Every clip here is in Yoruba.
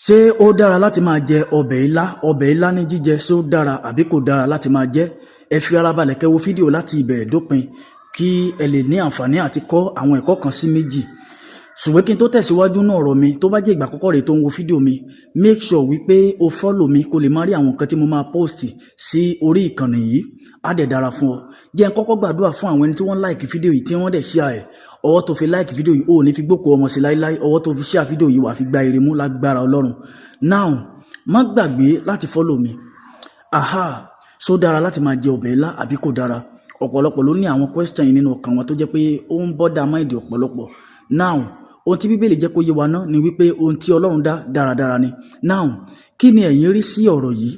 Ṣé ó dára láti máa jẹ ọbẹ̀ ilá? Ọbẹ̀ ilá ní jíjẹ, ṣé ó dára àbí kò dára láti máa jẹ? Ẹ fi ara balẹ̀ kẹ́ wo fídíò láti ìbẹ̀rẹ̀ dópin kí ẹ lè ní àǹfààní àti kọ́ àwọn ẹ̀kọ́ kan sí méjì. Ṣùgbọ́n kí n tó tẹ̀síwájú náà ọ̀rọ̀ mi, tó bá jẹ́ ìgbà àkọ́kọ́ rẹ̀ tó ń wo fídíò mi, make sure wípé o follow mi kó lè máa rí àwọn nǹkan tí mo máa post sí orí ìkànnì yìí. Á dẹ̀ dára fún ọ. Jẹ́ n kọ́kọ́ gbàdúrà fún àwọn ẹni tí wọ́n like fídíò yìí, tí wọ́n dẹ̀ share ẹ̀. Ọwọ́ tó fi like fídíò yìí, ó ní fi gbókò ọmọ sí láíláí. Ọwọ́ tó fi share fídíò yìí, wà fi gba ire mú lágbára Ọlọ́run. Now, má gbàgbé láti follow mi. Aha, ṣó dára láti máa jẹ ọbẹ̀ ilá àbí kò dára? Ọ̀pọ̀lọpọ̀ ló ní àwọn question yìí nínú ọkàn wọn tó jẹ́ pé ó ń bother mind ọ̀pọ̀lọpọ̀. Now, ohun tí Bíbélì jẹ́ kó yé wa náà ni wípé ohun tí Ọlọ́run dá dáradára ni. Now, kí ni ẹ̀yin rí sí ọ̀rọ̀ yìí?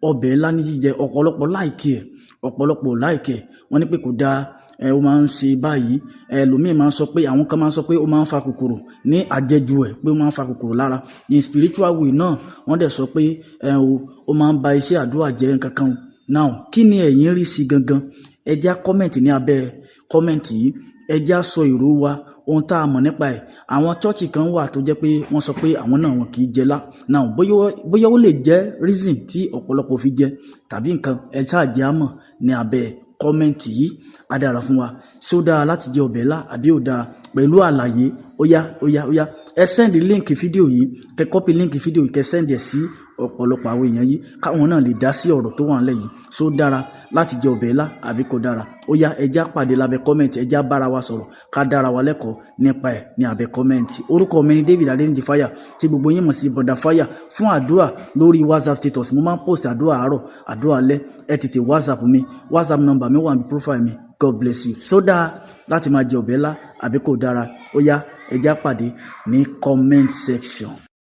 Ọbẹ̀ ilá ní jíjẹ, ọ̀pọ̀lọpọ̀ like ẹ̀, ọ̀pọ̀lọpọ̀ like ẹ̀. Wọ́n ní pé kò dáa, ẹ ó máa ń ṣe báyìí. Ẹlòmíì máa ń sọ pé, àwọn kan máa ń sọ pé ó máa ń fa kòkòrò ní àjẹjù ẹ̀, pé ó máa ń fa kòkòrò lára. In spiritual way náà, wọ́n dẹ̀ sọ pé ẹ ó máa ń ba iṣẹ́ àdúrà jẹ́ nǹkan kan. Now, kí ni ẹ̀yin rí sí gangan? Ẹ já comment ní abẹ́ comment yìí. Ẹ já sọ èrò wa, ohun tá a mọ̀ nípa ẹ̀. Àwọn church kan wà tó jẹ́ pé wọ́n sọ pé àwọn náà wọn kì í jẹ lá. Now, bóyá ó lè jẹ́ reason tí ọ̀pọ̀lọpọ̀ fi jẹ tàbí nǹkan, ẹ ṣáà jẹ́ á mọ̀ ní abẹ́ comment yìí. Á dára fún wa. Ṣé ó dára láti jẹ ọbẹ̀ ilá àbí ò dára? Pẹ̀lú àlàyé. Ó yá, ó yá, ó yá, ẹ send link fídíò yìí, kẹ́ copy link fídíò yìí, kẹ́ send ẹ̀ sí ọ̀pọ̀lọpọ̀ àwọn èèyàn yìí, káwọn náà lè dá sí ọ̀rọ̀ tó wà nílẹ̀ yìí. Ṣó dára láti jẹ ọbẹ̀ ilá àbí kò dára? Ó yá, ẹ já pàdé lábẹ́ comment. Ẹ já bára wa sọ̀rọ̀, ká dára wa lẹ́kọ̀ọ́ nípa ẹ̀ ní abẹ́ comment. Orúkọ mi ni David Adéníjì Fáyà, tí gbogbo yín mọ̀ sí Bọ̀dà Fáyà. Fún àdúrà lórí WhatsApp status, mo máa ń post àdúrà àárọ̀, àdúrà alẹ́. Ẹ tètè WhatsApp mi. WhatsApp number mi wà ní profile mi. God bless you. Ṣó dáa láti máa jẹ ọbẹ̀ ilá àbí kò dára? Ó yá, ẹ já pàdé ní comment section.